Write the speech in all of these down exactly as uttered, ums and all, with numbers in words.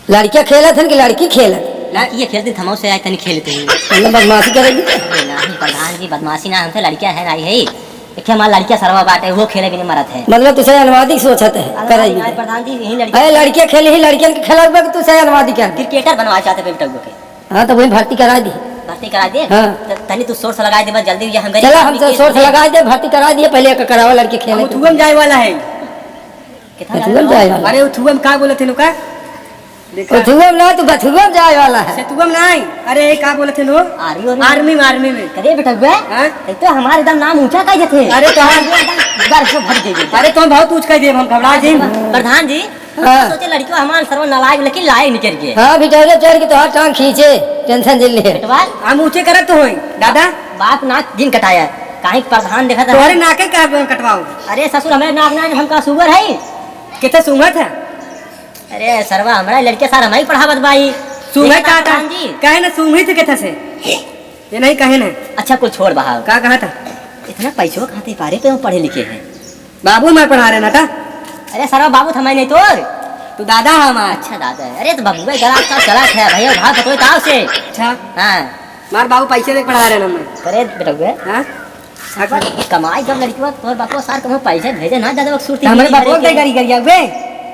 लड़किया खेलत हन कि लड़की खेलत? लड़किया खेलत हन, हमहू से आए तनी खेलते ही। मतलब बदमाशी करे भी? अरे नाही प्रधान जी, बदमाशी ना, हमसे लड़किया है नाही है। एक हमार लड़किया सरवा बाटे, वो खेले भी नहीं मरत है। मतलब तुसे अनुवादिक सोचत है, अरे करे नाही, भी नाही, नहीं। प्रधान जी, यही लड़की अरे लड़किया खेली ही, लड़कियन के खेलत बा कि तुसे अनुवादिक है? क्रिकेटर बनवा चाहते बेटा के। हाँ, तो वही भर्ती करा दी। भर्ती करा दे? हाँ। त-, तनी तू सोर्स लगा दे, बस जल्दी, ये हम गरीब चला, हम आदमी के सोर्स लगा दे, भर्ती करा दिए, पहले एक करावा लड़के खेले। हम उठुआ में जाए वाला है। कितना बथुआ में जाए वाला? अरे, उठुआ में का बोलत है लोग का? देखा। उठुआ में ना, तू बथुआ में जाए वाला है। सेतुआ में नहीं। अरे, का बोलत है लोग? आर्मी, आर्मी। आर्मी में, आर्मी में। अरे बेटा, बे, हाँ? ये तो हमारे एकदम नाम ऊंचा कर देते हैं। अरे, तो हम एकदम गर्व से भर दे देते हैं। अरे, तो हम बहुत ऊंच कर दिए, हम घबरा जाए। प्रधान जी, हाँ। सोचे लड़कियों हमार सरवा नालायक, लेकिन लायक निकल गए। हाँ, बिटौरे चढ़ के तोहार टांग खींचे, टेंशन जिन ले। बेटवा। हम ऊंचे करत तो होई, दादा। बाप नाक जिन कटाया, काहे प्रधान देखत है। तोहरे नाके का कटवाओ? अरे ससुर, हमरे नाक ना, हमका सुगर है। कितना सूंघत है? अरे सरवा, हमरा लड़के सार हम ही पढ़ावत बाई। सूंघत देखत का था? प्रधान जी। कहे ना सूंघी थे कितना से? ये नहीं कहे ना। अच्छा, कुल छोड़ बहाव। का कहा था? इतना पैसवा कहाँ थे पारे पे हम पढ़े लिखे हैं। बाबू हमार पढ़ा रहे ना था। अरे सरवा, बाबू था मैं नहीं तोर। तू दादा है हमार। अच्छा दादा है। अरे तो बाबू भाई गला का चला है भैया, भाग पकड़ो ताव से। अच्छा। हाँ। हमार बाबू पैसे दे पढ़ा रहे ना मैं। अरे बेटा हाँ। सरवा, कमाई जब लड़की बात तोर बापो सार कमो पैसे भेजे ना ज्यादा वक्त सुरती तो हमारे मिली बापो करे के। गरी गरी आवे।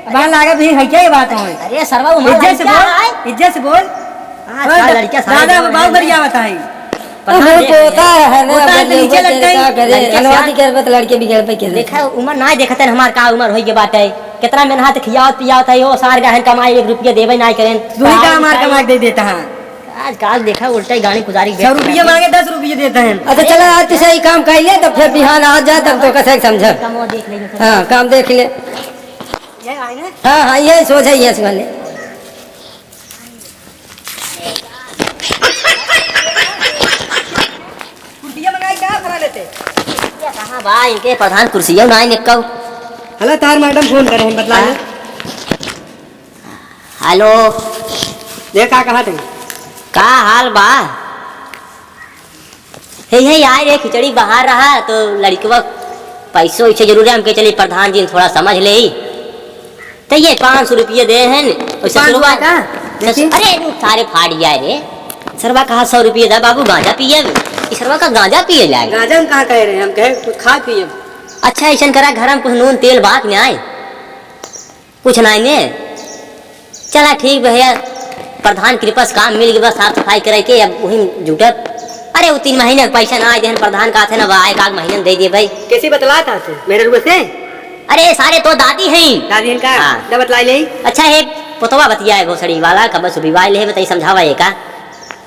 अब लागा भी है क्या ये बात है? अरे सरवा, वो इज्जत से बोल, इज्जत से बोल। हाँ, हाँ, का लड़का सारे दादा, जो बाबू है गरिया ना। बताई। पता हमरे नहीं पोता है ना, पोता है तो बदले नीचे ऊपर लटकाई। तेरे का करे, लड़का अनुवादी सियान। करबे तो लड़के बिगड़ पे के देखा, उमर ना देखत है हमार, का उमर होई के बाटे। कितना मेहनत खियावत पियावत है, ओ सार गहन कमाई, एक रुपया देबे ना करें। तू ही का हमार कमाई दे देता है। आजकल देखा, उल्टा ही गाड़ी गुजारी सौ रुपया मांगे, दस रुपया देता है। अच्छा, चला, आज तू सही काम कर ले, तब फिर बिहान आ जा, तब तो कैसे समझा। काम वो देख लेंगे। हाँ, काम देख ले। ये आए ना? हाँ, हाँ, ये सोच है, ये सुन ले। कुर्सिया मंगाई का भरा लेते? कुर्सिया कहाँ बा? इनके प्रधान कुर्सिया ना आए निक्का। हेलो, तार मैडम फोन करे हैं, बतला हाँ। ले। हेलो। ये का कहा थे? का हाल बा? हे, हे, आए रे, खिचड़ी बाहर रहा, तो लड़कवा पैसो इसे जरूर है, हमके चली प्रधान जी थोड़ा समझ ले। तो ये पाँच सौ रुपये दे हैं, और पाँच सौ ससुरवा का? ससु-, देखिए। अरे, सारे फाड़ गया रे। सरवा कहा सौ रुपये दा बाबू, गांजा पिए। ई सरवा का गांजा पिए लाए। गांजा हम कहाँ कह रहे हैं, हम कहे कुछ खा पिए। अच्छा, ऐसन करा, घर में कुछ नून तेल बात नहीं आए। कुछ नाई ने। चला ठीक भैया, प्रधान कृपा से काम मिल गया, साफ सफाई करे के, अब वही जुटब। अरे वो तीन महीने के पैसा ना आए देहन, प्रधान का थे ना, बा एक आध महीने में दे दिए भाई। कैसी बतला था तू मेरे रुआ से? अरे सारे तो दादी हैं। दादी हैं का? हाँ। दे बतला ले। अच्छा है, पोतवा बतिया है भोसड़ी वाला, कब सुबह ले बताई समझावा ये का।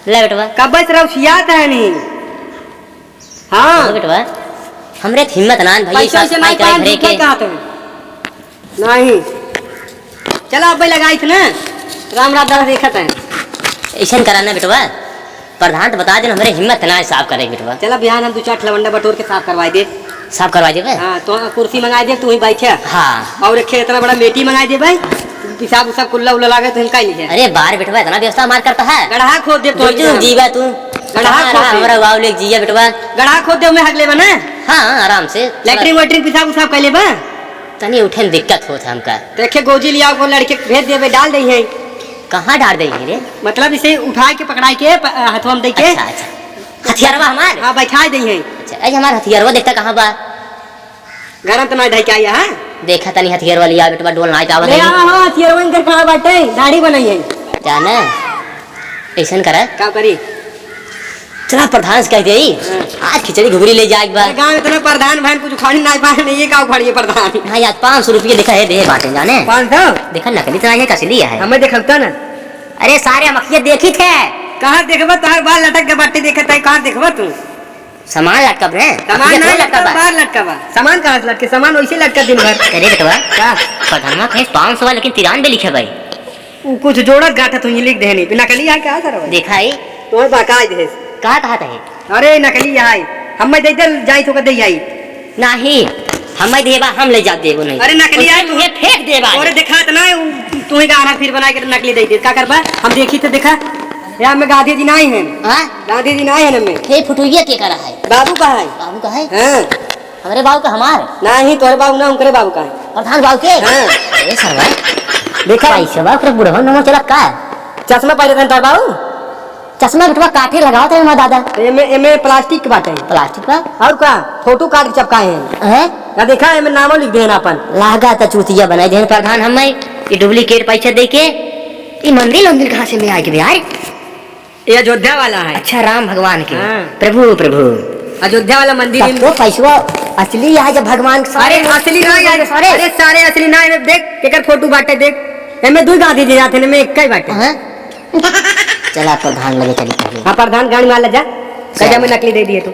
ले बेटवा। कब से रउसियात है नहीं? हाँ। हाँ बेटवा, हमरे त हिम्मत नान भाई, पैसा साफ से सफाई नहीं करे पान घरे झूठे के। कहा तुम। नहीं। चला अब लगाई थे ना, राम राम दादा देखत है। ऐसन करा ना बेटवा, प्रधान तो बता देन, हमरे हिम्मत ना है साफ करे के बेटवा। चला बिहान हम दो चार लवंडा बटोर के साफ करवाई दे। साफ करवा देबे? हाँ, तो कुर्सी मंगाई दे, तू ही बैठे। हाँ। और एक इतना बड़ा मेटी मंगाई देबे, पेशाब उसाब कुल्ला उल्ला लागे तो इनका ही लिखे। अरे बार बेटवा, इतना व्यवस्था मार करता है। गढ़ा खोद दे तो बुजुर्ग जीवा तू। गढ़ा कहाँ खोद रहा दे। हमरा बाबू लेके जिया बेटवा। गढ़ा खोद दे, मैं हग लेबा ना। हाँ, आराम से। लेटरिन वेटरिन पेशाब उसाब कर लेबा। तनी उठे में दिक्कत होत है हमका। देखे गोजी लिया, वो लड़के भेज देबे, डाल दे है। कहाँ डाल दे है रे? मतलब इसे उठा के पकड़ाई के प-, हथवा में दे के। अच्छा, अच्छा। हथियारवा हमार? हाँ, बैठा दे है। अच्छा, अरे हमार हथियारवा देखता कहाँ बा? गरम तो ना ढाई के आया है? देखा तनी हथियारवा लिया बेटवा, डोल ना आवत ले है। आवा हो, हथियारवा इनकर कहाँ बाटे? दाढ़ी बनाई है। जाने, ऐसन करे? का करी? चला प्रधान से कह दे, हाँ। आज खिचड़ी घुघरी ले जाए बा। अरे गाँव इतना प्रधान भाई कुछ उखाड़ी ना पाए, नहीं ये का उखाड़िए प्रधान? हाँ यार, पाँच सौ रुपये देखा है, दे बाटे जाने। पाँच सौ? देखा नकली तो नहीं है, कसली है। हमें देखलता ना। अरे सारे हम अखिया देखी थे। कहाँ देखबा, तोहर बाल लटक के बाटे देखत है, कहाँ देखबा तू? सामान लटकब रे। सामान अखिया ना थोड़ा लटकब, लटकबा। बाल लटकबा। सामान कहाँ से लटके? सामान वैसे लटका दिन भर। अरे बेटवा, का? प्रधानवा कहे पाँच सौ बा, लेकिन तिरानवे लिखे भाई। उ कुछ जोड़त गाठत हुई लिख देहनी। नकली है का सर? देखा है। तोहर बकाय दे। का कहा था? अरे नकली है। हम मैं दे दे जाई तो दे आई। नाही, हम मैं देबा, हम ले जा देबो नहीं। अरे नकली है उनके तू। मुँहे फेंक देबा। अरे देखा तो ना, उ, तू ही गाना फिर बना के नकली दे दे। का करबा? हम देखी तो देखा। यार मैं गांधी जी ना आए हैं। हाँ? गांधी जी ना आए हैं हमें। ये फुटुइया के करा है? बाबू का है। बाबू का है? हाँ। हमरे बाबू का हमार? नाही, तोहरे बाबू ना, उनकरे बाबू का है। प्रधान बाबू के? हाँ। अरे सरवा, देखा? पैसवा ओकरे बुढ़वा नमो चला का? चश्मा पहिरे तन तोर बाऊ? चश्मा बेटवा काठे लगावत रहे हमार दादा। एमे, एमे प्लास्टिक के बाटे। प्लास्टिक बा? और का? फोटो काट के चपकाए हैं। हैं? या देखा, एमे नामो लिख देन आपन। लागा त चूतिया बनाई देन प्रधान हमें, ये डुप्लीकेट पैसा दे के। ये मंदिर, मंदिर कहाँ से में आए के बे यार? ये अयोध्या वाला है। अच्छा, राम भगवान के। हाँ। प्रभु, प्रभु। अयोध्या वाला मंदिर तब में। तो पैसवा असली है जब भगवान के सारे अरे, असली ना यार। सारे। अरे, सारे असली ना है, देख, केकर फोटो बाटे, देख। एमे दुई गांधी जी जाते ने, में एक ही बाटे। हाँ? चला, प्रधान लगे चली पहले। हाँ, प्रधान गाड़ी में आ ले जा। चल। कह जा, में नकली दे दिए तू।